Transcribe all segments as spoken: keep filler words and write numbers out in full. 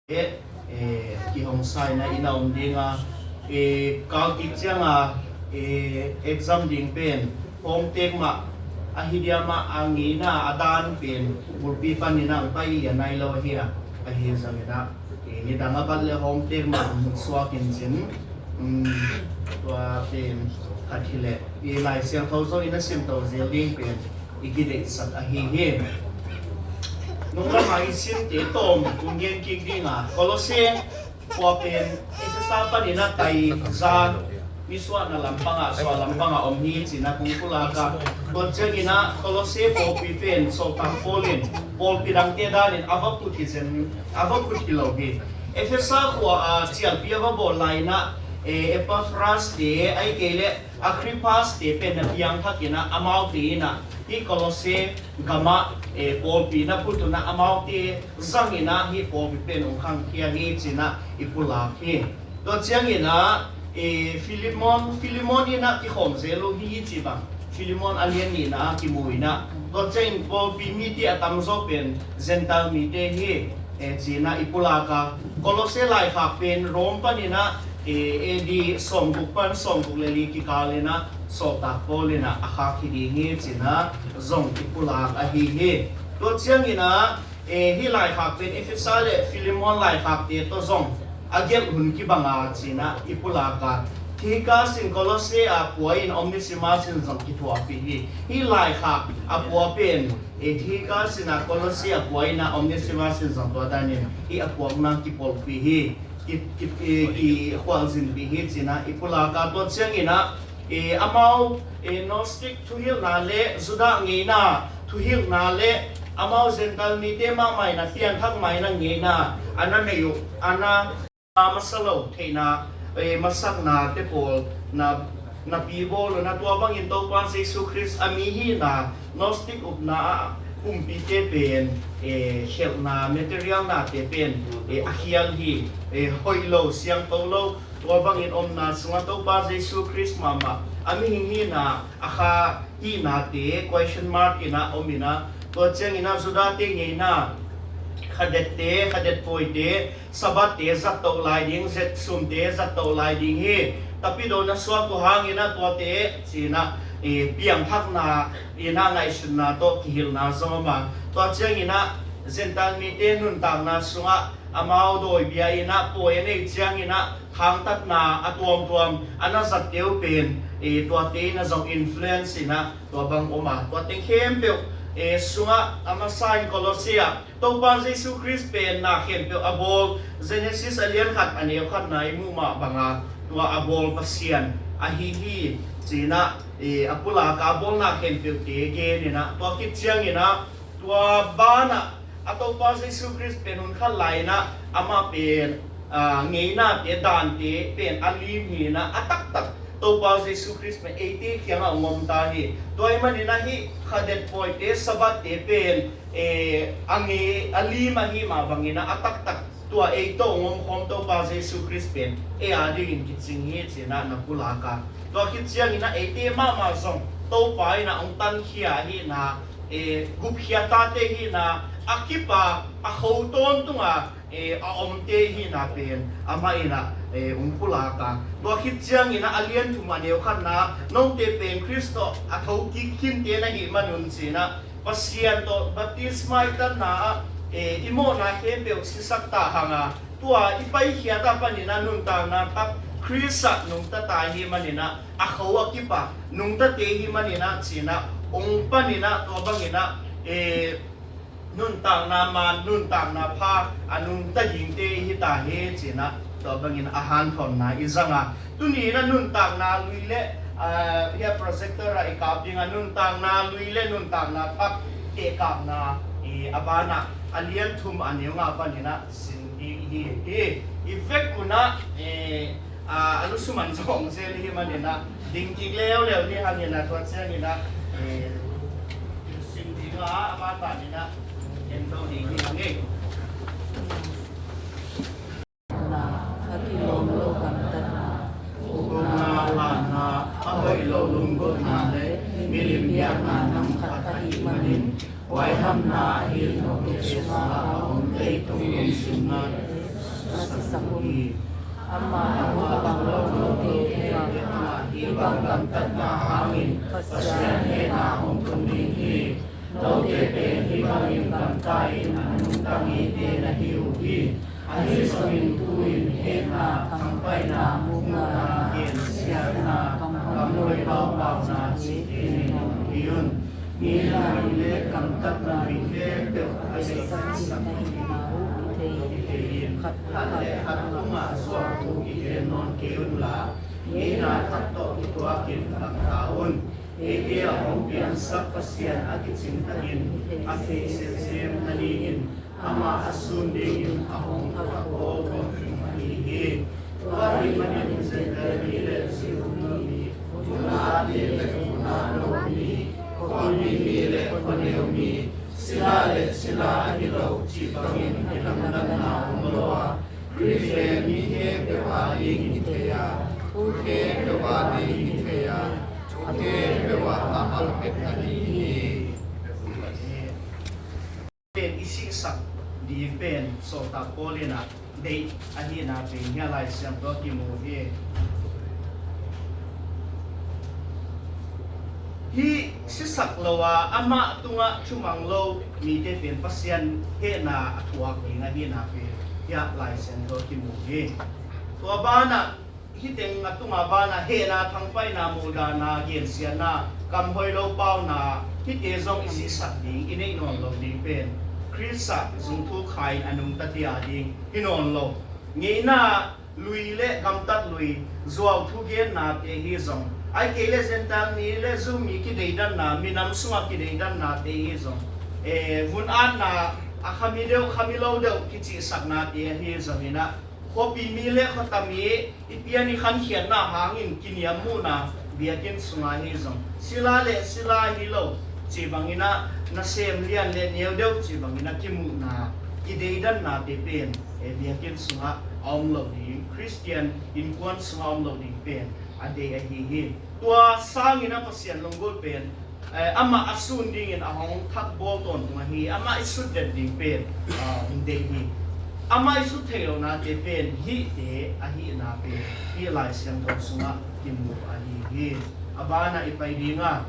Eh, eh, kihong sa ina ina om dinga, eh, kal kik cianga, eh, exam ding pen home tek mah ahi dia mah a ngeina a dan pen bulpi panina ang pai lian nai lo ahi a, ahi zangina, eh, nidang a bat le home tek mah mutsuak in cin, um, tua pen khat hileh i Lai Siangtho zong ina sim to zel ding pen i kideihsak ahi hi. Nunglam a i simte tawm kong gen kik dinga, Kolose khua pen Efesa panin a tai za, misuahna lampangah, suah lampangah om hi cina kong pulaka. Tua ciangina Kolose pawlpi pen Sawltak Paul in pawlpi dangte danin a va phut hi zen, a va phut hi lo hi. Efesa khua a cialpi a va bawl laina, eh, Epafras te ai kei le Akripas te pen na piangthak ina amaute ina hi Kolose gamah, eh, pawlpi na phut una amaute zangina hi pawlpi pen ong khangkhia hi cina i pulak hi. Tua ciangina, eh, Filimon, Filimon ina kikhawm zel uh hi ci bang. Filimon a lian nihna kimu ina. Tua ciangin pawlpi mite a tamzaw pen Gentile mite hi, eh, cina i pulaka. Kolose laikhak pen Rom panina, eh, A D sawmguk pan sawmguk le li kikalina Sawltak Paul ina a khak hi ding hi cina zong i pulak ahi hi. Tua ciangina, eh, hi laikhak pen Efesa le Filimon laikhakte tawh zong a gelh hun kibanga cina i pulaka. Thikas in Kolose a pua in Onesimas in zong kithuahpih hi. Hi laikhak a pua pen, eh, Thikas in a Kolose a pua ina Onesimas in zong tua danin hi a puakna kipolhpih hi. Ki, ki, ki, kikhualzinpih hi cina i pulaka. Tua ciangina, eh, amau, eh, Gnostic thuhilhna le Judah ngeina thuhilhna le amau Gentile mite mahmah ina piangthak mah ina ngeina a na nei uh, a na masa lo theihna, eh, masakna te pawl na, na pibawl uh na, tua bangin Topa Jesu Khrist a mi hihna, Gnostic upna a kumpite pen, eh, khelhna, material nate pen, eh, a khial hi, eh, hoih lo, siangtho lo, tua bangin omna sunga Topa Jesu Khrist mahmah a mihing hihna a kha hihnate question mark ina om ina, tua ciangina Judahte ngeina, khadette, khadet pawite, Sabbath-te zattoh lai ding, zetsumte zattoh lai ding hi. Tapidaw na suak uh hangina tuate cina, eh, piangthakna ina ngaihsutna tawh kihilhna zong om a. Tua ciangina Gentile mite nuntakna sungah amau dawibia ina pawi a nei ciangina khangtatna a tuamtuam a na zatte uh pen, eh, tuate ina zong influence ina tua bang om a. Tua teng khempeuh, eh, sungah a masa in Kolose ah Topa Jesu Khrist pen na khempeuh a bawl, Genesis a lian khat a neu khatna i muh mah banga tua a bawl Pasian ahi hi cina, eh, a pulaka a bawl na khempeuhte gen ina, tua khit ciangina tua banah a Topa Jesu Khrist pen hun khat lai ina amah pen, ah, ngeinate dante pen a lim hi ina a taktak Topa Jesu Khrist pen eite kiangah ong om ta hi. Tua ahih manin ahi khadet pawite, Sabbath-te pen, eh, a ngei a lim ahi mah bangin a taktak tua ei tawh ong omkhawm Topa Jesu Khrist pen ei a dingin kicing hi cina na pulaka. Tua khit ciangina eite mahmah zong Topa ina ong tankhia ahihna, eh, gupkhia tate hihna, a kipa a kho tawntunga, eh, a omte hihna pen amah ina, eh, ong pulaka. Tua khit ciangina a lian thum a neu khatna, note pen Khrist tawh a thokik khinte na hih manun cina Pasian tawh baptisma i tatna ah, eh, i mawhna khempeuh sisak ta hanga, tua i paikhiat a panina nuntakna thak Khrist ah nungta ta hi manina a kho a kipa nungtate hi manina cina ong panina tua bangina, eh, nuntakna man, nuntakna pha a nungta dingte hi ta hi cina tua bangin a hanthawnna i zanga. Tuni ina nuntakna lui le, ah, hia projector ah i kap dinga nuntakna lui le nuntakna thak tehkapna i a banah a lian thum a neu nga panina sin ding hi hi. I vek una, eh, ah, a lusuman zawng zel hi manina ding kik leuleu ni hangina tua ciangina, eh, sin dinga a banah ina en to ding hi hang e. Na, a kilawm lo gamtatna, ukna, lanna, a hoih lo lunggulhna le milim biakna nam khat ahih manin, huaihamna ahi note sungah a om leitung lungsimna sak un. Amah a hong pang lo note tungah hih bang gamtatna hangin Pasian hehna hong tun ding hi. Note pen hih bangin gamta-in a nungta mite na hi uh hi. Ahi zongin tu-in hehna, thangpaihna, muhna, gensiatna, kamhoih lo pauna cihte nei nawn kei un. Ngeina lui le gamtatna lui khempeuh a deihsak na hihna uh kithei in, khat le khat tungah zuau thu kigen nawn kei unla, ngeina thak tawh kituakin gamta un. Eite a hong piangsak Pasian a kicing takin a thei semsem nadingin amah a sun dingin a hong thak bawl tawntung ahi hi. Tua ahih manin Gentail mi le Jew mi, unau mi le unau lo mi, khuami mi le khuaneu mi, sila le sila ahi lo cih bangin kidangdanna om lo a, Khrih pen mi khempeuh ading hi thei a, thu khempeuh ading hi thei a, thu khempeuh ah a malpet ahi hi. Pen i sihsak ding pen sawltak Paul in a deih ahihna pen hih a Lai Siangtho ah kimu hi. Hih sisak lo a amah tungah thumang lo mite pen Pasian hehna a thuak ding ahihna pen hih a Lai Siangtho ah kimu hi. Tua banah hih teng a tunga banah hehna, thangpaihna, muhdahna, gensiatna, kamhoih lo pauna, hihte zong i sihsak ding i neih nawn lo ding pen Khrist ah zungthu kha-in a nungtate ading hi nawn lo. Ngeina lui le gamtat lui, zuau thugennate hi zong, ahih kei le Gentail mi le Jew mi kideidanna, minam sungah kideidannate hi zong, eh, vun-atna, a khami deuh khami lo deuh kicihtsaknate ahi zongin ah, khuapi mi le khuata mi i pian i khankhiatna hangin kiniam muhna biakinn sungah hi zong, sila le sila hi lo cih bangin ah nasem lian le neu deuh cih bangin ah kimuhna, kideidannate pen, eh, biakinn sungah a om lo ding, Khristian innkuan sungah a om lo ding pen a deih ahi hi. Tua sangin ah Pasian lunggulh pen, eh, amah a sun dingin a hong thak bawl tawntung ahi, amah i sut den ding pen, ah, hong deih hi. Amah i sut theih lohnate pen hihte ahihna pen hih Lai Siangtho sungah kimu ahi hi. A banah i pai ding a,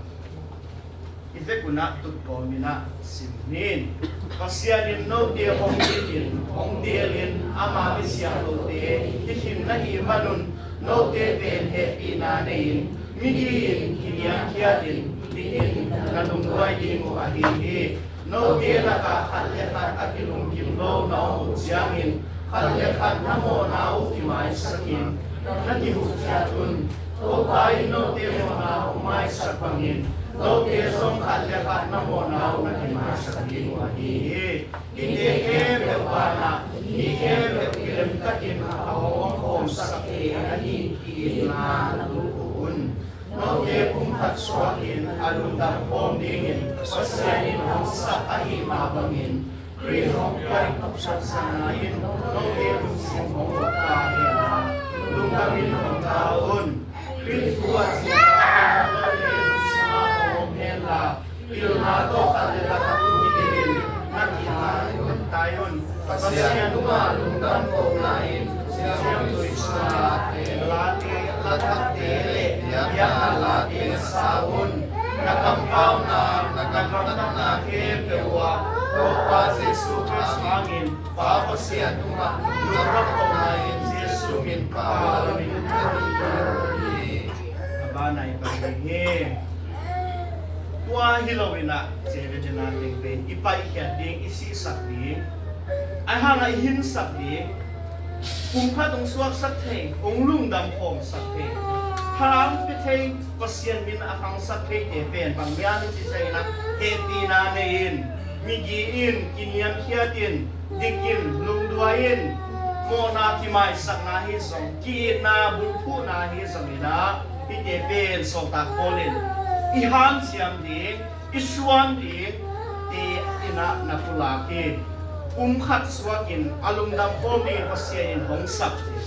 i vekun ah tutkawmin ah sim ni. Pasian in note hong it in, hong teelin, ama mi siangthote hi khin na hih manun, note pen hehpihna nei-in, migi-in, kiniamkhiatin, dikin na lungduai ding uh ahi hi. Note lakah khat le khat a kilungkim lo na om uh ciangin, khat le khat na mawhna uh kimaisakin na kihuhciat un. Topa in note mawhna hong maisak bangin, note zong khat le khat na mawhna uh na kimaisak ding uh ahi hi. Hihte khempeuh banah mi khempeuh kilemtakin a hong omkhawmsak thei ahi hi, ci-in na lungkim un. Note pumkhat suakin a lungdam khawm dingin Pasian in hong sap ahih mah bangin, Khrih hong piak nopsakna in note lungsim hong uk ta hen la, lungdamin hong ta un. Khrih thu a cih bangin note lungsim ah hong om hen la, pilna tawh khat le khat a thu kidim in na kihna hun tai un. Pasian tungah lungdam kohna in siamtui sungah late, lathakte le biakna late na sa un. Na kampauna, na gamtatna khempeuh ah Topa Jesuh Khrih hangin Pa Pasian tungah lungdam kohna in Jesuh min, Topa min, na hi hi. A banah i pai ding hi. Tua hi loin ah, cih ve dena teng pen i paihkhiat ding, i sihsak ding, ahih hangah i hinsak ding, pumkhat hong suaksak thei, hong lungdam khawmsak thei, tha hong pia thei, Pasian min a khangsak theite pen bang hiam i cih ciangin ah, hehpihna nei-in, migi-in, kiniamkhiatin, dikin, lungduai-in, mawhna kimaisakna hi zong, ki-itna bulphuhna hi zongin ah, hihte pen sawltak Paul in i hanciam ding, i suan ding, te in ah na pulak hi. Pumkhat suakin a lungdam khawm dingin Pasian in hong sap hi.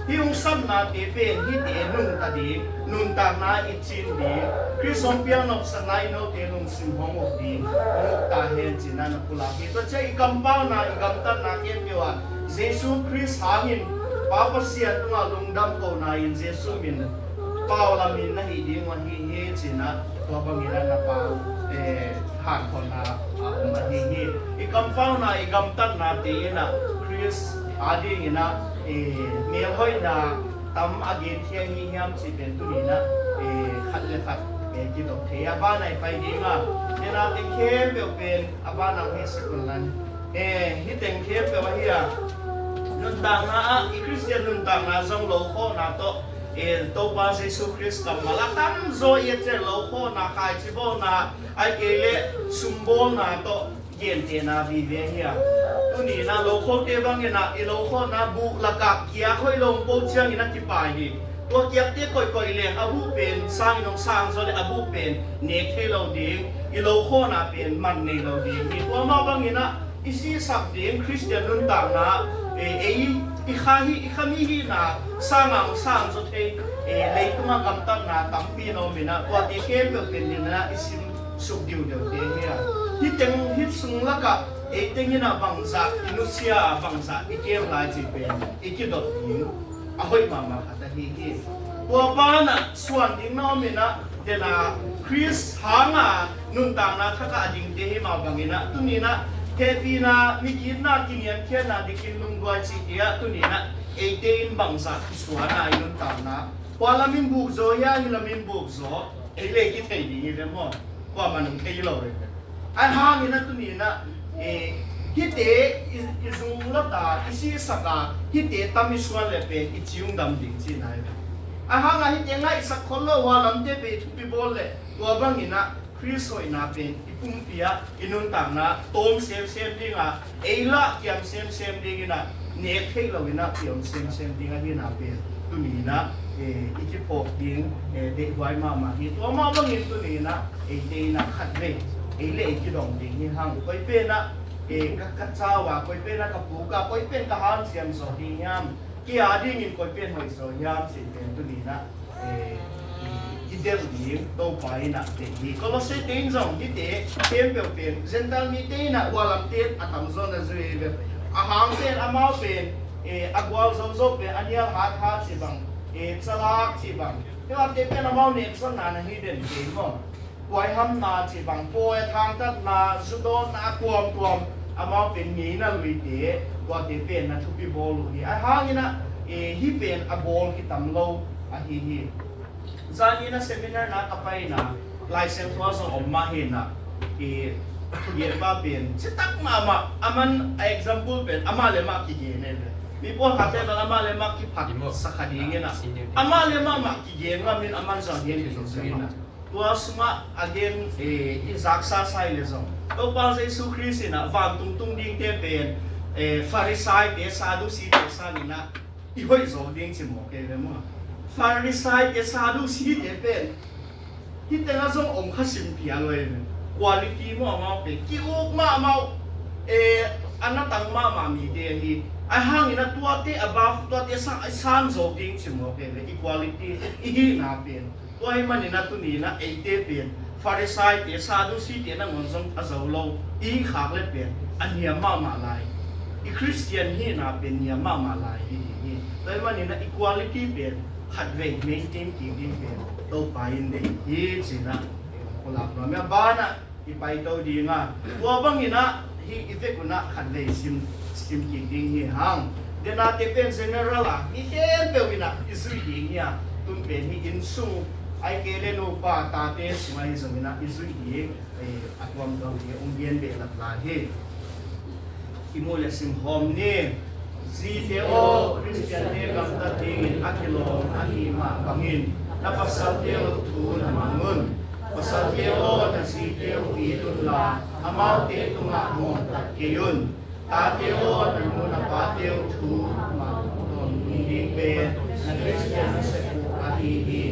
Hih hong sapnate pen hihte nungta ding, nuntakna i cin ding, Khrih hong piak nopsakna in note lungsim hong uk ding, hong uk ta hen ci-in ah na pulak hi. Tua ciang i kampauna, i gamtatna khempeuh ah Jesu Khrist hangin Pa Pasian tungah lungdam kohna in Jesu min pau lamin na hih ding uh ahi hi, ci-in ah tua bangin ah na Pa, eh, hankhawlna a om ahi hi. I kampauna, i gamtatnate in ah Khrist adingin ah, eh, melhoihna tam a genkhia hi hiam cih pen tuni-in ah, eh, khat le khat, eh, kidop thei a, a banah i pai ding a, nena teng khempeuh pen a banah hong hehsak un la. Eh, hih teng khempeuh ahi a, nuntakna ah, i Khristian nuntakna zong lokhawhna tawh, eh, Topa Jesu Khrist kammal a tamzaw i et ciang lokhawhna, khaici bawlna, ahih kei leh sumbawlna tawh gentehna vive ahi a. Tuni-in ah lokhote bangin ah i lokhawhna buh lakah kiak hoih lo hong po ciangin a kipai hi. Tua kiakte koihkoih leng a buh pen sangin hong sang zaw leh a buh pen nek thei lo ding, i lokhawhna pen man nei lo ding hi. Tua mah bangin ah i sihsak ding Khristian nuntakna, eh, ei i kha hi, i kha mi hihna sangah hong sang zaw thei, eh, leitungah gamtatna tampi na om in ah, tuate khempeuh pen nena i sim suk diudiu te hi a. Hih teng, hih sung lakah ei teng in ah bangzah i nusia, bangzah i kem lai cih pen i kidot ding a hoih mahmah khat ahi hi. Tua banah suan ding na om in ah, dena Khrist hanga nuntakna thakah a dingte hi mah bangin ah, tuni-in ah hehpihna, migitna, kiniamkhiatna dikin lungduai cihte ah tuni-in ah eite in bangzah kisuan a i nuntakna, kua lamin bukzaw hia, hih lamin bukzaw, ei le kithei ding hi ve maw. Kuamah in hong thei lo hi ve. Ahi hangin ah tuni-in ah, eh, hihte i, i zunglat a, i sihsak a, hihte tam i suan leh pen i ci hong dam ding cihna hi ve. Ahi hangah hihte ngaihsak khol lo, hua lamte pen i thupi bawl leh, tua bangin ah Khrist hoihna pen i pumpi ah, i nuntakna tawm semsem ding a, ei lah kiam semsem dingin ah, nek theih loin ah kiam semsem ding ahihna pen tuni-in ah, eh, i kiphawk ding, eh, deihhuai mahmah hi. Tua mah bangin tuni-in ah eite in ah khatvei ei le ei kidong ding hi hang. Koi pen ah, eh, ka, ka cau a, koi pen ah ka puk a, koi pen ka hanciam zaw ding hiam, kei adingin koi pen hoih zaw hiam cih pen tuni-in ah, eh, i, i delh ding Topa in ah deih hi. Kolossete in zong hihte khempeuh pen Gentile mite in ah, kua lamte a tamzaw na zui hi ve. A hang pen amau pen, eh, a gualzo zo pen a nial hathat cih bang, eh, calak cih bang, tuate pen amau nekzonna na hi den kei maw. Kuaihamna cih bang, pawi a thangtatna, zudawnna a kuamkuam, amau pen ngeina luite, tuate pen na thupi bawl uh hi. Ahi hangin ah, eh, hih pen a bawl kitam lo ahi hi. Zani-in ah seminar na ka pai-in ah, Lai Siangtho ah zong om mah hi-in ah, eh, thugenpa pen citak mahmah, aman a example pen amah le amah kigen hi ve. Mi pawlkhatte bang amah le amah kiphatsak kha dingin ah, amah le amah kigen ngam in, aman zong gen hi zong zen in ah. Tua sungah a gen, eh, i zaksa sai le zong, Topa Jesu Khrist in ah vantung tung dingte pen, eh, Farisaite, Sadusite sangin ah i hoih zaw ding ci mawk hi ve maw. Farisaite, Sadusite pen hih tengah zong om kha sim phial uh hi ve. Quality maw amau pen, ki-uk mah amau, eh, a natang mahmah mite ahi. Ahi hangin ah tuate a baf, tuate sang, a san zaw ding ci mawk hi ve. Equality, i hihna pen. Tua ahih manin ah tuni-in ah eite pen Farisaite, Sadusite nangawn zong a zo lo, i khak le pen a niam mahmah lai. I Khristian hihna pen niam mahmah lai hi ding hi. Tua ahih manin ah equality pen khatvei maintain kik ding pen Topa in deih hi ci-in ah, eh, kong pulak nuam hi. A banah i paito ding a, tua bangin ah hih i vek un ah khatvei sim, sim kik ding hi hang. Denate pen general a, mi khempeuh in ah i zuih ding hi a, tun pen hih inn sung, ahih kei leh nupa tate sungah hi zongin ah i zuih ding, eh, a tuamtuam hi, hong gen behlap lai hi. I mu le sim khawm ni. Zite aw, Khristiante gamtat dingin a kilawm ahih mah bangin, na pasalte uh thu na mang un. Pasalte aw, na zite uh it unla, amaute tungah muangtat kei un. Tate aw, na nu na pate uh thu mang ding pen na Khristian nasep uh ahi hi.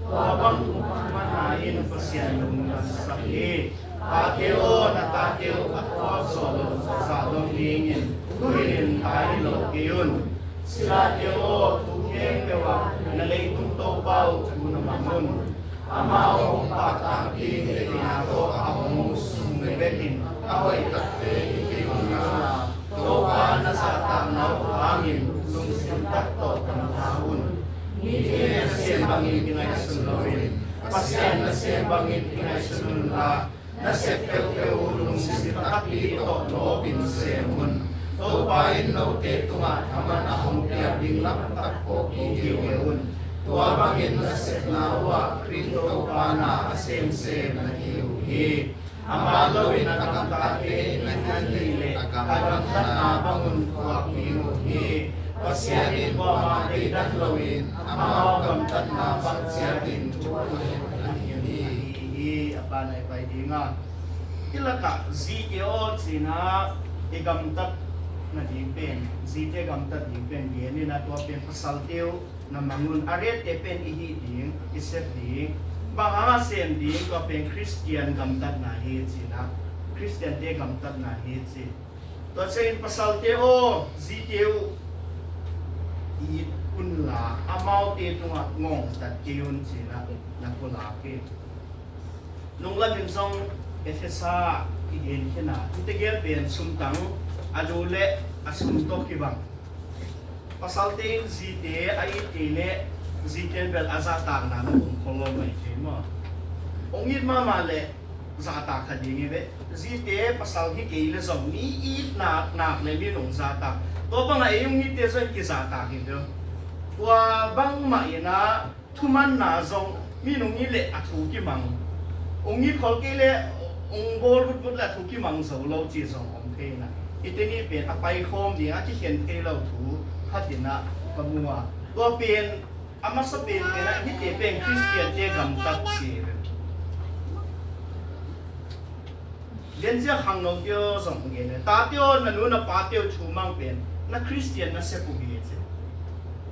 Tua bang thu manna in Pasian lungdamsak hi. Pate aw, na tate uh a thuak zawh loh zah dong dingin tu hilhin tai lo kei un. Silate aw, tu khempeuh ah na leitung Topa uh thu na mang un. Amau hong pahtak ding deihna tawh a hong sung le bekin a hoih takte hi kei unla, Topa na zahtakna uh hangin lungsim tak tawh gamta un. Mi nasem bangin kingaihsun loin Pasian nasem bangin kingaihsun unla, nasep peuhpeuh uh lungsim takpi tawh nawkin sem un. Topa in note tungah thaman a hong piak ding lamtak phawk gige un. Tua bangin nasepna uhah Khrih Topa na a semsem na hi uh hi. Amah loin a gamtate in a hi leh a gamtatna bangun thuak ding uh hi. Pasian in kuamah deidan loin amau gamtatna bang ciatin thu a hi hi. A pa nai pai dinga i lakah zite aw cinah i gamtat nading pen, zite gamtat ding pen gen inah tua pen pasalte uh na mang un. A rette pen i hih ding, i sep ding, bang hang a sem ding, tua pen Khristian gamtatna hi cinah, Khristiante gamtatna hi ci. Tua ciangin pasalte aw, zite uh it unla amaute tungah ngongtat kei un cinah na pulak hi. Nunglam in zong Efesa i gen khin a, hihte gel pen sumtang a lu le a sum tawh kibang. Pasalte in zite a it kei leh zite in bel a zahtakna na um khol lo mai thei maw? Hong it mahmah leh zahtak kha ding hi ve. Zite pasal hi kei leh zong mi it nak nak leh mi nung zahtak. Tua bangah ei hong itte zong kizahtak hi ve. Tua bangmah inah thumanna zong mi nung it leh a thu kimang, hong it khol kei leh hong bawl gutkut leh a thu kimang zo lo ci zong om thei inah, hihte ni pen a paikhawm ding a kikhen thei lo thu khat inah ka mu a, tua pen a masa pen pen ah hihte pen Khristiante gamtat ci hi. Genzia khangno teo zong gen e, tate aw, na nu na pate uh thumang pen na Khristian nasep uh hi ci.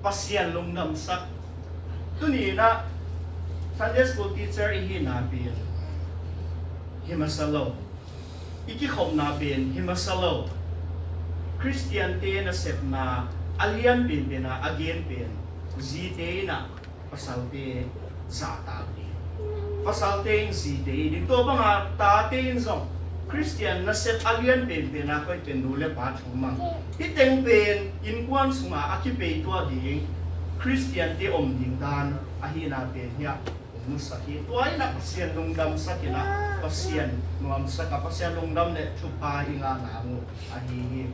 Pasian lungdamsak. Tuni inah Sunday school teacher i hihna pen hi masa lo, i kikhopna pen hi masa lo. Khristiante nasepna a lian penpen a a gen pen zite inah pasalte zahtak ding, pasalte in zite it ding. Tua banga tate in zong Khristian nasep a lian penpen a koi pen nu le pa thumang. Hih teng pen innkuan sunga a kipei tuah ding Khristiante om ding dan ahihna pen hiah hong musak hi. Tua inah Pasian lungdamsak inah Pasian nuamsak a, Pasian lungdam le thupha i ngahna uh ahi hi.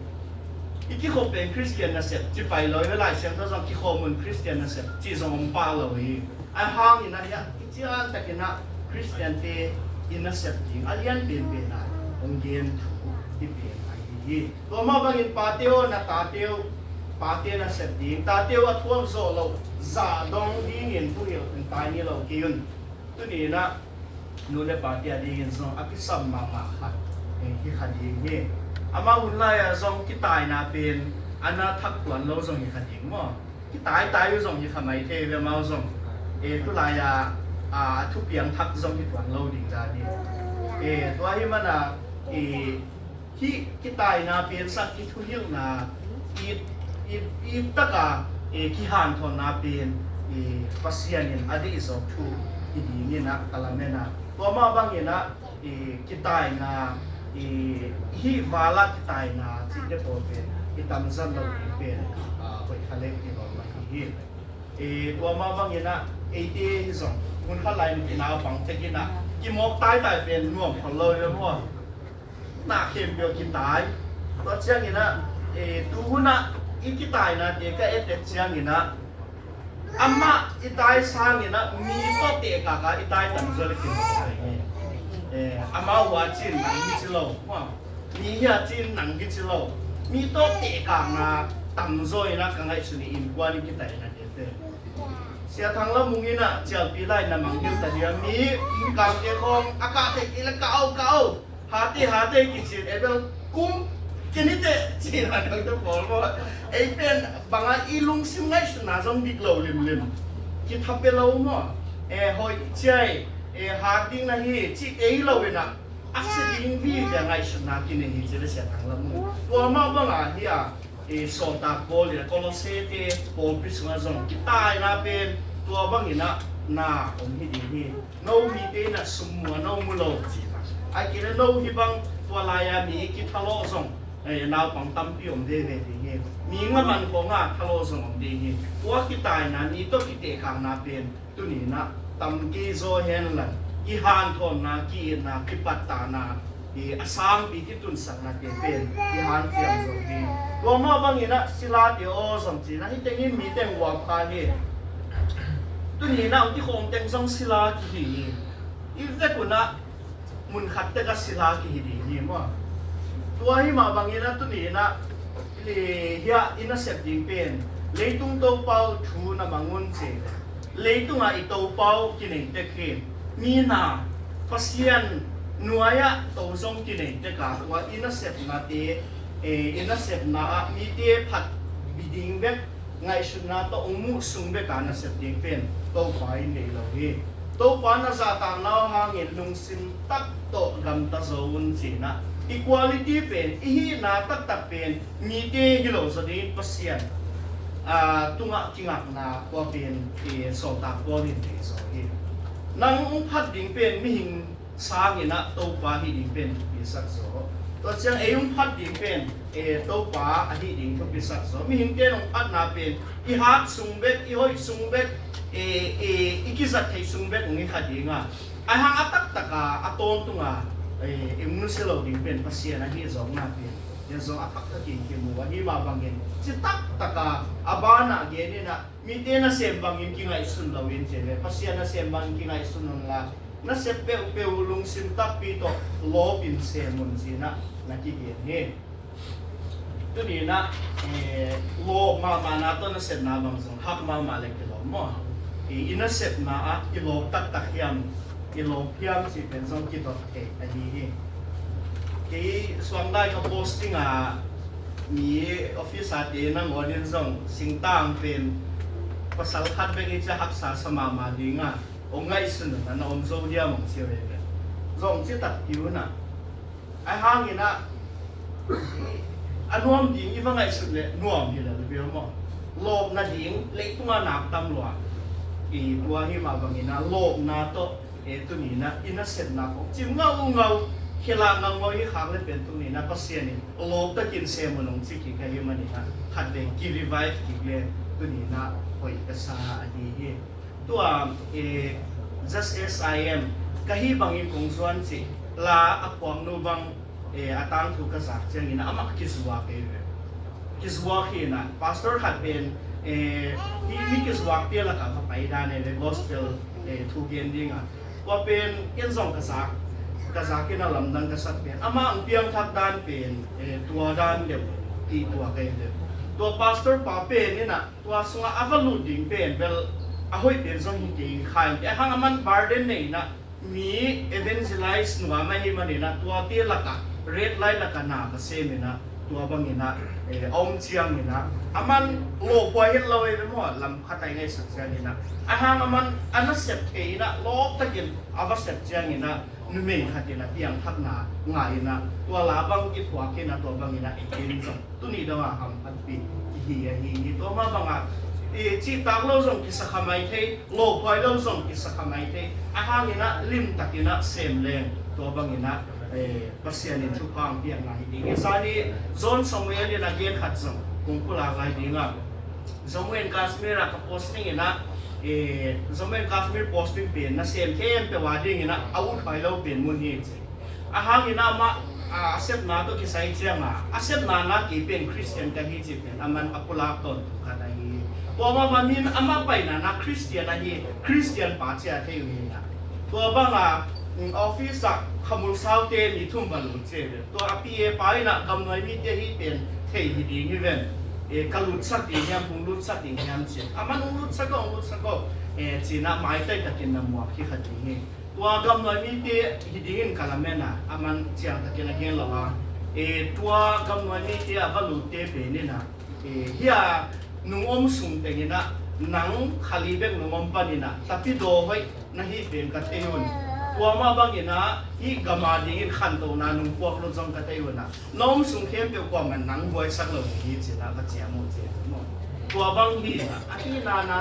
I kikhop pen Khristian nasep ci pai lo hi ve. Lai Siangtho zong kikhawm un Khristian nasep ci zong om pah lo hi. A hang inah hiah i ciantak inah Khristiante i nasep ding a lian penpen a hong gen thu i pen ahi hi. Tua mah bangin pate aw, na tate uh, pate nasep ding, tate uh a thuak zawh loh zah dong dingin thuhilh in tai ni lo kei un. Tuni inah nu le pate a dingin zong a kisam mahmah khat hi kha ding hi. Amah hun lai-ah zong kitaina pen a na thak tuan lo zong hi kha ding maw? Kitaitai uh zong hi kha mai thei ve amau zong. E, tulai-ah a thupiang thak zong hi tuan lo ding dan hi. E, tua hi mana, e, hih kitaina piansak, hih thuhilhna it, it, it taka, e, kihanthawnna pen, e, Pasian in a deih zawk thu hi dingin ah ka lamen a, tua mah bangin ah, e, kitaina, e, hih vala kitaina cihte pawl pen i tamzat lo ding pen, a, hoih kha lek ti lo mah hi hi. E, tua mah bangin ah eite hi zong hun khat lai-in i naupang tek in ah kimawk taitai pen nuam khol lo hi ve maw? Na khempeuh kitai. Tua ciangin ah, e, tu hun ah i kitainate ka et et ciangin ah amah i tai sangin ah mi tawh tehkak a i tai tamzaw le kimawk sa hi. E, amau hua cin nang hi ci lo, hua mi hia cin nang hi ci lo, mi tawh tehkakna tamzaw in ah ka ngaihsun hi. Innkuan i kitainate pen Sia Thang Lam Mung in ah cialpi lai na mangngilh ta dia, mi kangte khawng a kah theih kei le kah o, kah o. Hate, hate kicin e bel kum kini teh cina dang te pawl maw? Ei pen banga i lungsim ngaihsutna zong dik lo limlim. Kithape lo maw? E, hoih ciai, e, hat ding na hi cih ei lo inah a sia ding vive ngaihsutna kinei hi ci le Sia Thang Lam Mung. Tua mah banga hi a, e, sawltak Paul in a Kolossete pawlpi sungah zong kitaina pen tua bangin ah na om hi ding hi. No mite in ah sum mu a no mu lo ci a. Ai kei le no hih bang tua lai-a mi kithalawh zong eh, naupang tampi om veve ding hi. Mi nga man khawng a thalo zong om ding hi. Tua kitaina, ni tawh kitehkhakna pen tuni-in ah tam kei zaw hen la, i hanthawnna, ki-itna, kipattahna, i a sangpi kitunsaknate pen i hanciam zo hi. Tua mah bangin ah silate aw zong ci-in ah, hih tengin mi teng uap kha hi. Tuni-in ah hong kikhawm teng zong sila kihi hi. I vek un ah mun khat tek ah sila kihi ding hi maw. Tua hi mah bangin ah tuni-in ah, i, hiah i nasep ding pen, leitung Topa aw thu na mang un ci. Leitungah i Topa aw kinei tek hi. Mi na, Pasian nuai-ah to zong kinei tek a, tua i nasepnate, eh, i nasepna ah mite phat bi ding bek, ngaihsutna tawh hong muh sung bek a nasep ding pen Topa in deih lo hi. Topa na zahtakna aw hangin lungsim tak tawh gamta zo un ci-in ah, i quality pen, i hihna taktak pen mite hi lo zaw dingin Pasian, ah, tungah kingakna tua pen, eh, sawltak Paul in deih zo hi. Nang hong phat ding pen mihing sangin ah Topa hih ding pen thupisak zaw. Tua ciang ei hong phat ding pen, eh, Topa ahih ding thupisak zaw. Mihingte in hong phatna pen i hat sung bek, i hoih sung bek, eh, eh, i kizat theih sung bek hong hi kha ding a, ahi hang a taktak a, a tawntung a, eh, i hong nusia lo ding pen Pasian ahih zawkna pen, tua zong a taktakin kimu. Ahi mah bangin, ci taktak a, a banah gen in ah, mite nasem bangin kingaihsun lo in ci ve. Pasian nasem bangin kingaihsun un la, nasep peuhpeuh lungsim takpi tawh lawpin sem un ci-in ah na kigen hi. Tuni-in ah, eh, lawp mahmahna tawh nasepna bang zong hak mahmah leh kilawm maw. I, i nasepna ah i lawp taktak hiam, i lawp hiam cih pen zong kidot theih ahi hi. Kei suangdai ka posting ah mi officer-te nangawn in zong singtang pen pasal khat bek i ci a haksa sa mahmah ding a, hong ngaihsun un a, na om zo diam hong ci ve ve. Zong ci takpi un a, ahi hangin ah a nuam ding i va ngaihsut leh nuam hi lel viau maw. Lawpna ding leitung ah nak tam lua. I tua hi mah bangin ah lawpna tawh, eh, tuni-in ah i nasepna khawng cim ngaungau, khel ah ngaungau hi khak leh pen tuni-in ah Pasian in lawp takin sem un hong ci kik ahih manin ah khatvei ki-revive kik leh tuni-in ah hoih ka sa ahi hi. Tua, eh, just as I am, ka hih bangin kong zuan cih la a phuaknu bang, eh, a tangthu ka zak ciangin amah kizuak ei ve. Kizuak hi in ah, pastor khat pen, eh, hih mi kizuakte lakah va pai dan ei ve, gospel, eh, thu gen ding a. Tua pen ken zong ka zak, ka zak in a lamdang ka sak pen, amah hong piangthak dan pen, eh, tua dan deuh hi tuak ei ve. Tua pastor pa pen in ah, tua sungah a va lut ding pen bel a hoih pen zong hi kei in kha in teh, ahi hang aman burden nei in ah, mi evangelize nuam ahih manin ah tuate lakah, red line lakah na va sem in ah, tua bangin ah, eh, a om ciangin ah, aman lawphuai het lo ei ve maw, lam khat a i ngaihsut ciangin ah. Ahi hang aman a nasep thei in ah, lawp takin a va sep ciangin ah, numei khat in a piangthakna ngah in ah, tua la bang kiphuak in ah, tua bangin ah ei ken zong tuni dong a hamphatpih kihi ahi hi. Tua mah bangah, eh, cihtak lo zong kisa kha mai thei, lawphuai lo zong kisa kha mai thei. Ahi hangin ah limtakin ah sem leng, tua bangin ah, eh, Pasian in thupha hong piakna hi ding hi. Zani John Samuel in a gen khat zong kong pulak lai ding a, Jammu and Kashmir ah ka posting in ah, eh, Jammu and Kashmir posting pen nasem khempeuh a dingin ah a uthuai lo pen mun hi ci. Ahi hangin ah amah, a, a sepna tawh kisai ciang a, a sepna na kei pen Christian ka hi cih pen aman a pulak tawntung khat ahi hi. Tua mah bangin amah paina na Christian ahi, Christian pa ci a thei uh hi in ah. Tua bang a, mm, office ah khamul saute mi thum va lut ci ve. Tua a P A pa in ah gamnuai mite hih pen thei hi ding hi ven. Eh, ka lutsak ding hiam, hong lutsak ding hiam ci. Aman hong lutsak aw, hong lutsak aw, eh, ci-in ah maitai takin na muak hi kha ding hi. Tua gamnuai mite hi dingin ka lamen a, aman ciangtakin a gen lo a. Eh, tua gamnuai mite a va lutte pen in ah, eh, hih a nung om sung teng in ah, nang kha li bek nung om panin ah, tapidaw hoih na hih pen ka thei un. Tua mah bangin ah, hih gam a dingin khantohna nung puak lo zong ka thei un ah, na om sung khempeuh kuaman nang buaisak lo hi ci-in ah ka ciam uh ci maw. Tua bang hi in ah, ahihna na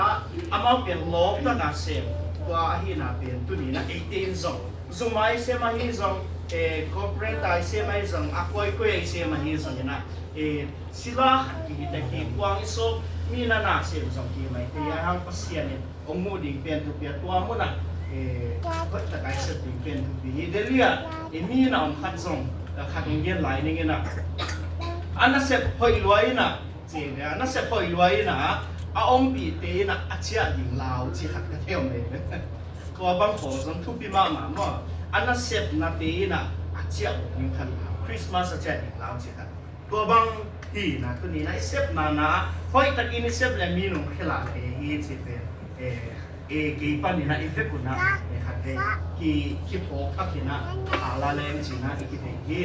amau pen lawp taka sem. Tua ahihna pen tuni in ah eite in zong, zumai sem ahi zong, Eh, corporate a i sem ahi zong, a koikoi a i sem ahi zong inah, eh, sila khat kihi ta hi, kuang i sawk, mi na na sem zong kihi mai te, a hang Pasian in hong muh ding pen thupi a, tua munah, eh, hoih tak a i sep ding pen thupi hi. Delhi ah, eh, mi na om khat zong, eh, khat hong gen lai ning inah, a nasep hoih lua inah, ci ve, a nasep hoih lua inah, a ompihte inah a ciah ding lau ci khat ka thei om ve. Tua bang khawng zong thupi mahmah maw. A nasepnate inah a ciah ding khat lau, Christmas a ciah ding lau ci khat. Tua bang hi inah tuni inah i sepna na hoih takin i sep le mi nong khia le hi ci pen, eh, eh, kei pan inah i vek unah, eh, khat vei ki, kiphawk tak inah a la leng ci inah i kithei hi.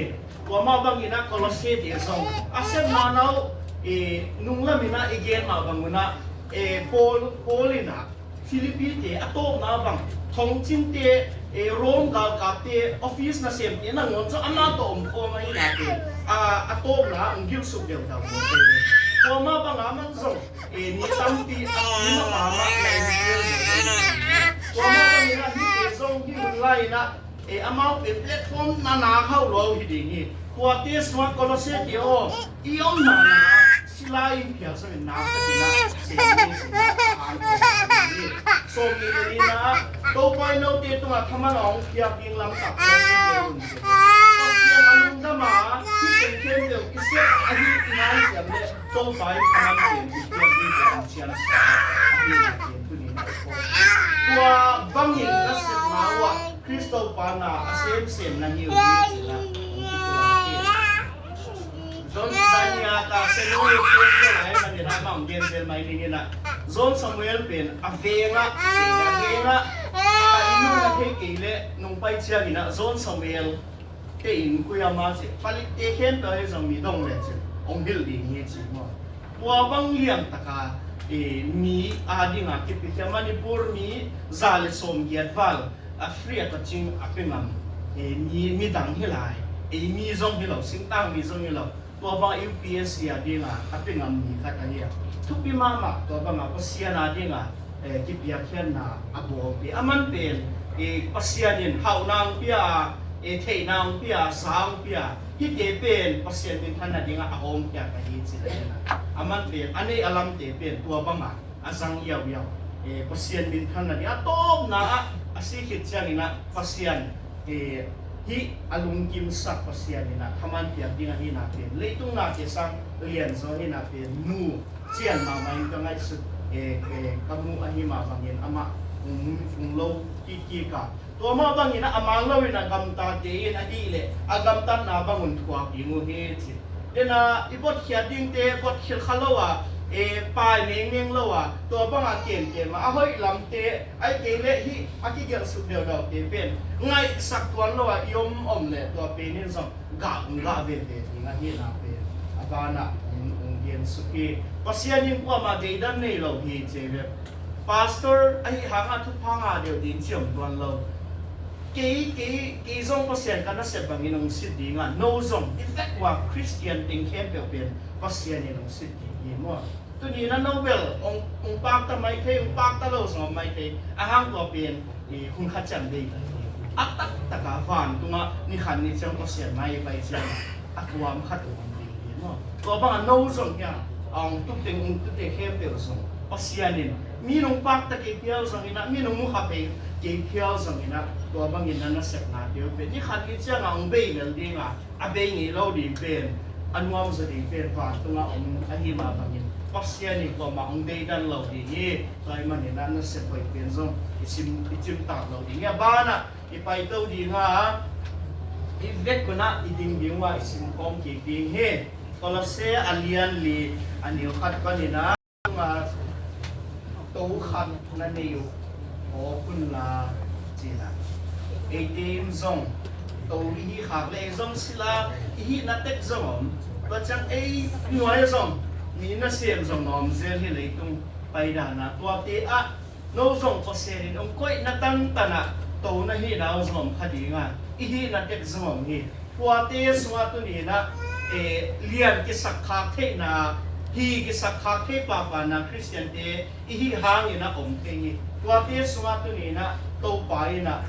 Tua mah bang inah Kolosse te zong a sepna na uh, eh, nunglam inah i gen mah bang unah, eh, Paul, Paul inah Philippi te a tawpna bang, thongcinte, eh, Rome galkapte office nasemte nangawn zong amah tawh om khawm ahi nate, a, a tawpna hong gilsuk deuhdau khawm te. Tua mah bang a man zong, eh, mi tampi a, mi mah mah na in tua mah bang inah hihte zong hi hun lai inah, eh, amau pen platform na na hau lo hi ding hi. Tuate sungah Kolosse te aw, i omna na sila in phial sangin na ka tina se ni se na an ko ni. Sawm ni ni na Topa in note tungah thaman a hong phiak ding lam tak ko ni te un se. Pasian a lungdam a hi pen ken deuh i sia ahi i ngai siam le Topa in thaman pen i phiak ding te an siam sa ahi na ken tu ni na ko. Tua bangin na sep na ua Kristo pa na a semsem na hi uh hi ci na hong kitua hi. John Samuel ka Samuel first lo ai man ina mang gen zel mai ning ina. John Samuel pen a venga, a venga. A inu na thei kei le nung pai ciang ina John Samuel te in kuya ma ci. Palik te khen ta he zong mi dong le ci. Ong bil ding hi ci mo. Tua bang liang taka, eh, mi a dinga kipikhia Manipur mi za le sawm giat val. A free a touching a pe ngam, eh, mi, midang hi lai, eh, mi zong hi lo, singtang mi zong hi lo. Tua bang U P S C a dinga a pe ngam mi khat ahi a. Thupi mahmah tua banga Pasian a dinga, eh, kipiakkhiatna a bawlpi. A man pen, eh, Pasian in hauhna hong pia a, eh, theihna hong pia a, sa hong pia a. Hihte pen Pasian minthanna dinga a hawmkhia ka hi ci a hi a. A man pen, a nei a lamte pen tua banga a zang iauiau. Eh, Pasian minthanna ding a tawpna ah a si khit ciangin ah Pasian, eh, hih a lungkimsak Pasian in ah thaman piak ding ahihna pen leitung nate sang lian zaw ahihna pen nu cian mahmah in ka ngaihsut, eh, eh, ka muh ahi mah bangin amah hong, hong lo kikkik a. Tua mah bangin a man lo in a gamtate in a hih leh a gamtatna bang un thuak ding uh hi ci. Dena i botkhiat dingte botkhilh kha lo a, e, pai mengmeng lo a, tua banga kemkem a, a hoih lamte, ahih kei leh hih a kigelhsuk deudaute pen ngaihsak tuan lo a i om om leh tua pen in zong gah, gah veve ding ahihna pen a banah hong, hong gensuk hi. Pasian in kuamah deidan nei lo hi ci ve. Pastor ahi hangah thupha ngah deuh ding ci om tuan lo. Kei, kei, kei zong Pasian ka nasep bangin hong sit ding a, no zong i vek ua Khristian teng khempeuh pen Pasian in hong sit ding hi maw? Tuni na no bel hong, hong pakta mai thei, hong pakta lo zong mai thei, a hang tua pen i hun khat ciang bei ta hi. A taktaka vantungah ni khat ni ciang Pasian mai pai ciang a tuam khat uh hong ding hi maw? Tua bangah no zong hiam a hong tuk teng hong tute khempeuh zong Pasian in mi nong pakta kei phial zong inah, mi nong mukha pei kei phial zong inah, tua bangin na nasepna peuh peuh ni khat ni ciangah hong bei lel ding a, a bei ngei lo ding pen, a nuam zaw ding pen vantungah om ahi mah bangin Pasian in kuamah hong deidan lo ding hi. Tua ahih manin ah nasep hoih pen zong i cim, i cimtak lo ding hi. A banah i paito ding a, i vek unah i ding ding uh a i sim khawm kik ding hi. Kolosse a lian li a neu khat panin ah, a to khat na nei uh, awk unla cina. Eite in zong to i hih khak le ei zong sila i hihna tek zong om. Tua ciang ei nuai zong mi nasem zong na om zel hi leitung paidana. Tuate ah no zong Pasian in hong koihna tantanah to na hihna uh zong om kha dinga, i hihna tek zong om hi. Tuate sungah tuni inah, eh, lian kisakkhak theihna, hi kisakkhak thei papana Khristiante i hih hangin a om thei hi. Tuate sungah tuni inah Topa inah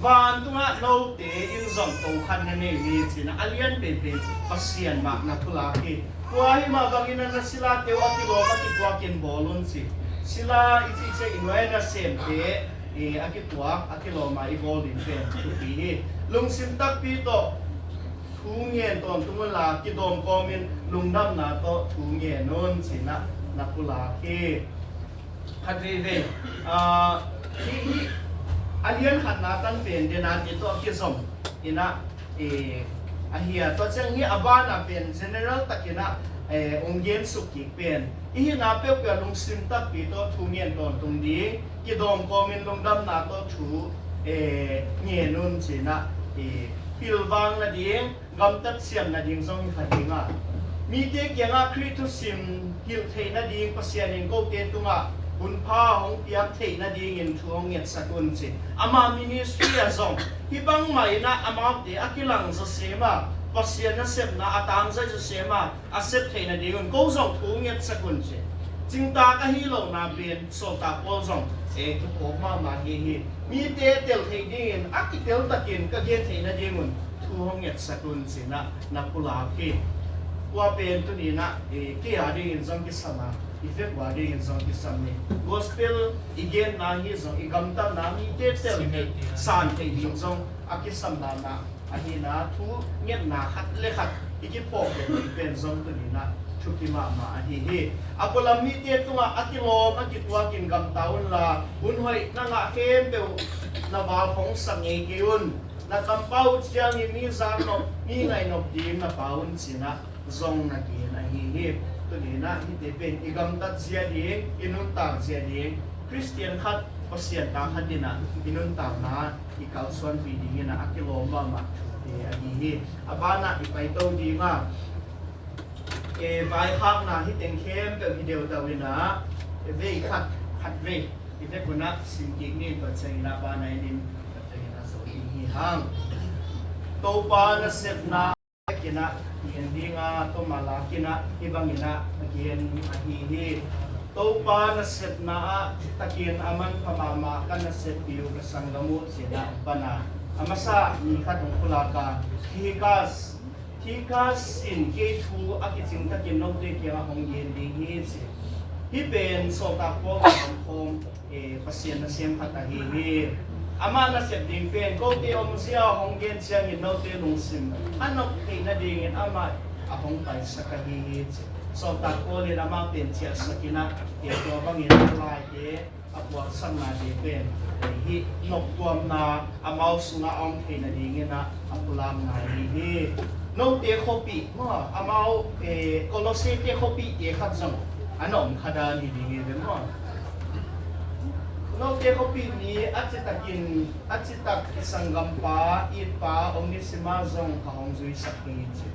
Vantungah note in zong to khat na nei hi, ci-in ah a lian penpen Pasian mah na pulak hi. Tua hi mah bangin ah na silate uh a kilawm a kituakin bawl un ci. Sila i cih ciang i nuai nasemte, eh, a kituak a kilawm a i bawl ding pen thupi hi. Lungsim takpi tawh thu ngen tawntung unla, kidawm kawmin lungdamna tawh thu ngen un, ci-in ah na pulak hi. Khat veivei, ah, hih, hih a lian khatna tan pen denate tawh a kizom in ah, eh, ahi a, tua ciang hih a banah pen general takin ah, eh, hong gensuk kik pen i hihna peuhpeuh ah lungsim takpi tawh thu ngen tawntung ding, kidawm kawmin lungdamna tawh thu, eh, ngen un, ci-in ah, eh, pilvang nading, gamtat siam nading zong hi kha ding a, mite kiangah Khrih thusim hilh theih nading Pasian in kote tungah hunpha hong piak theih nadingin thu hong ngetsak un, ci. Ama ministry ah zong hih bangmah in ah amaute a kilang zawsem a, Pasian nasepna a tangzai zawsem a, a sep theih nadingun ko zong thu ngetsak un, ci. Cingtak ahi lohna pen Sawltak Paul zong, eh, kiphawk mahmah hi hi. Mite tel theih dingin a kitel takin ka gen theih nadingun thu hong ngetsak un, ci-in ah na pulak hi. Tua pen tuni-in ah, eh, kei a dingin zong kisam a, i vek ua dingin zong kisam ni. Gospel i genna hi zong, i gamtatna mite tel theih, san theih ding zong a kisam mahmah ahi-in ah thu ngetna khat le khat i kiphawk ding pen zong tuni-in ah thupi mahmah ahi hi. A pualam mite tungah a kilawm a kituakin gamta unla, hun hoih na ngah khempeuh na valkhong sak ngei kei un. Na kampau uh ciangin mi zaknop, mi ngaihnop ding na pau un, ci-in ah zong na gen ahi hi. Tuni-in ah hihte pen i gamtat zia ding, i nuntak zia ding, Khristian khat, Pasian ta khat in ah i nuntakna i kalsuanpih dingin ah a kilawm mahmah thute ahi hi. A banah i paito ding a, eh, vaikhakna hih teng khempeuh hi deudau in ah, vei khat, khat vei i vek un ah sim kik ni. Tua ciangin ah banah en in, tua ciangin ah zo ding hi hang. Topa nasepna takin ah gen ding a, Toma Lakin ah hih bangin ah a gen ahi hi. Topa nasepna ah takin a manpha mahmah ka naseppi uh ka sanggam uh, ci-in ah pan a, a masa mi khat hong pulak a, Tikhik, Tikhik in kei thu a kicing takin note kiangah hong gen ding hi, ci. Hih pen Sawltak Paul a omkhawm, eh, Pasian nasem khat ahi hi. Amah nasep ding pen kote omzia hong gen ciangin note lungsim a nop theih nadingin amah a hong paisak ahi hi, ci. Sawltak Paul in amah pen ciahsak in ah, eh, tua bangin a laite a puaksaknate pen, eh, hih noptuamna amau sungah a om theih nadingin ah a pulakna ahi hi. Note khuapih maw, amau, eh, Kolossete khuapihte khat zong a na om kha dan hi ding hi ve maw. Note khuapih mi a citakin, a citak i sanggampa, i itpa Onesima zong ka hong zuisak hi, ci.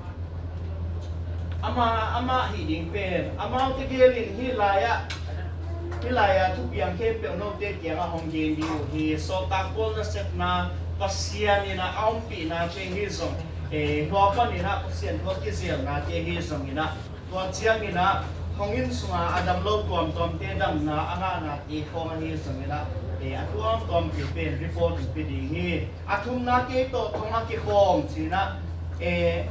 Amah, amah hih ding pen, amaute gelin hih lai-ah, hih lai-ah thupiang khempeuh note kiangah hong gen ding uh hi. Sawltak Paul nasepna, Pasian in ah a ompihna te hi zong, eh, hua panin ah Pasian thu a kizelna te hi zongin ah, tua ciangin ah thonginn sunga a dam lo tuamtuamte damna a ngahna te khawng ahi zongin ah, eh, a tuamtuamte pen report in pia ding hi. A thumna, kei tawh thong a kikhawm, ci-in ah, eh,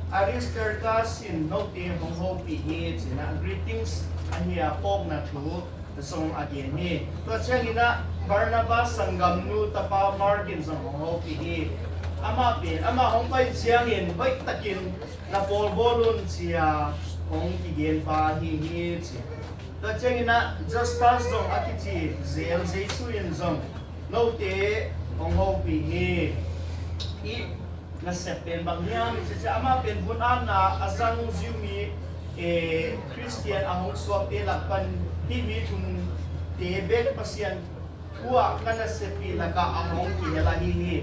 Aristarchus in note hong hopih hi, ci-in ah greetings ahi a, phawkna thu zong a gen hi. Tua ciangin ah Barnabas sanggamnu tapa Mark in zong hong hopih hi. Amah pen, amah hong pai ciangin hoihtakin na pawlbawl un, ci-a hong kigenpa ahi hi, ci. Tua ciangin ah Justus zong a kici zel Jesu in zong note hong hopih hi. Hih nasep pen bang hiam i cih ciang, amah pen vun-atna a zang Jew mi, eh, Khristian a hong suakte lak pan hih mi thumte bek Pasian thu-ah ka naseppih lakah a hong kihel ahi hi.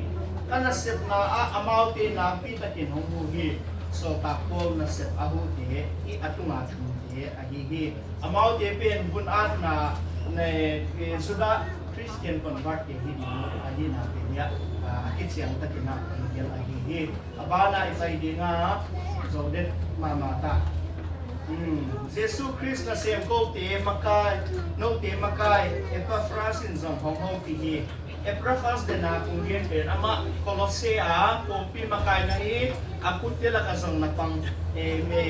Ka nasepna ah amaute nakpi takin hong huh hi. Sawltak Paul nasep a huhte, hih a tunga thumte ahi hi. Amaute pen vun-atna, ne, eh, Judah Christian convert te hi ding ahihna pen hiah, ah, a kiciang takin ah hong gel ahi hi. A banah i pai ding a, zo det mahmah ta. Jesu Khrist nasem kote makai, note makai Epaphras in zong hong hopih hi. Epaphras dena kong gen pen amah Kolosse a pawlpi makai na hi. A kutte lakah zong na pang, eh, me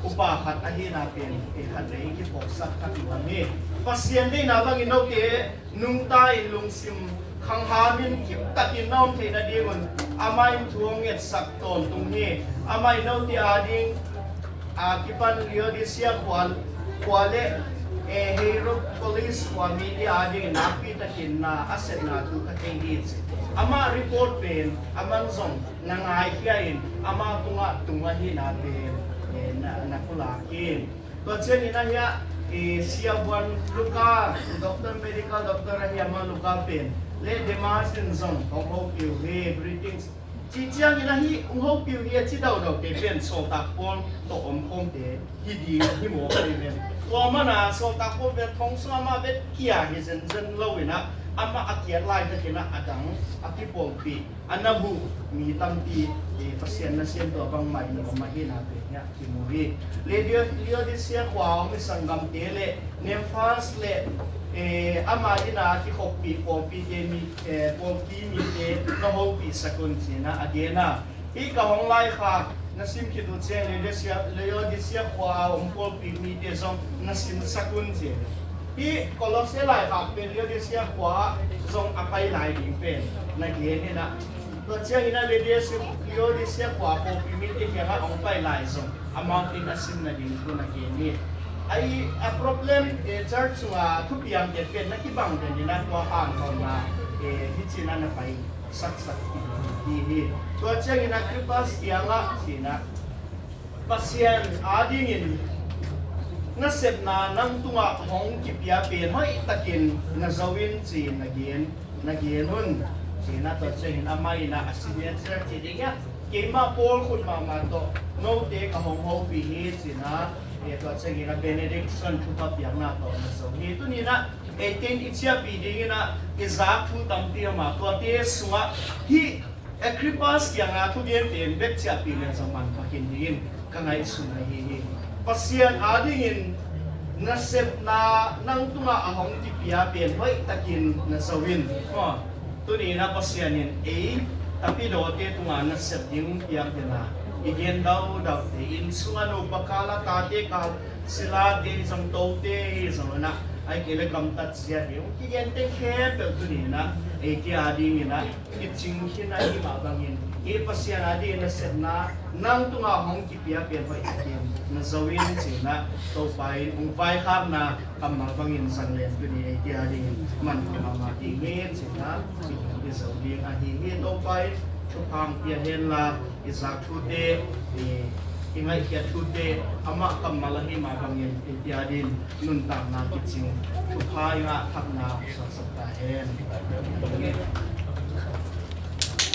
upa khat ahina pen, eh, khat vei kiphawksak khat hi. Pasian deihna bangin note nungta in lungsim khanghamin kiptakin na om theih nadingun amah in thu hong ngetsak tawntung hi. Amah in note ading a kipan Laodicea khua, khua le, eh, Hierapolis khua mite adingin nakpitakin na a sepna thu ka thei hi ci. Amah report pen amah zong na ngaikhia in amah tungah tung ahina pen, eh, na, na pulak in. Tua ciangin ahi a, eh, siavuan Luka, doctor, medical doctor ahi amah Luka pen le Demas in zong hong hopih uh hi, greetings. Ci ciangin ahi, hong hopih uh hi a ci daudaute pen sawltak pawl tawh omkhawmte hi ding hi mawk ahi ven. Tua mana sawltak pawl pen thong sung amah bek kia hi zenzen lo in ah, amah a kiat laitakin ah a dang a kipawlpih a na huh mi tampi, eh, Pasian nasem tua bangmah in om ahina pen hiah kimu hi. Laodicea khua a om i sanggamte le Nymphas le, eh, ama inn a kikhoppih pawlpite mi, eh, pawlpi mite na hopihsak un ci-in ah a gen a. Hih ka hong laikhak na sim khit uh ciang Laodicea, Laodicea khua a om pawlpi mite zong na simsak un ci. Hih Kolosse laikhak pen Laodicea khua ah zong a pai lai ding pen na gen hi in ah. Tua ciangin ah Laodicea, Laodicea khua pawlpi mite kiangah hong pai lai zong amau in a sim nading thu na gen hi. Ahi a problem, eh, church sunga thupiangte pen na kibang den in ah tua hanthawnna, eh, hih ci-in ah na pai saksak hi hi. Tua ciangin ah Kephas kiangah ci-in ah Pasian adingin nasepna nang tungah hong kipia pen hoihtakin na zo in ci-in na gen, na gen un. Ci-in ah tua ciangin amah in ah a signature ci ding hiah, keimah Paul khut mahmah tawh note ka hong hopih hi ci-in ah, eh, tua ciangin ah benediction thupha piakna tawh na zo hi. Tuni in ah eite in i ciahpih dingin ah i zak thu tampi om a, tuate sungah hih Agrippas kianga thugente in bek ciahpih leng zong manpha khin dingin ka ngaihsun ahi hi. Pasian adingin nasepna nang tungah a hong kipia pen hoihtakin na zo in. Aw, tuni in ah Pasian in ei tapidawte tungah nasep ding piak dena i gen daudau te, inn sungah nupa kal a, tate kal, silate zong, tote hi zong in ah, ahih kei leh gamtat zia hi, hong kigente khempeuh tuni in ah eite adingin ah kicing khin ahih mah bangin, hih Pasian adingin nasepna nang tungah hong kipia pen hoihtakin na zo in ci-in ah Topa in hong vaikhakna kammal bangin zang leng tuni eite adingin manpha mahmah ding hi ci-in ah i zo ding ahi hi. Topa in thupha hong pia hen la, i zak thute, i, i ngaihkhiat thute amah kammal ahih mah bangin eite adingin nuntakna kicing, thupha i ngah thakna suaksak ta hen.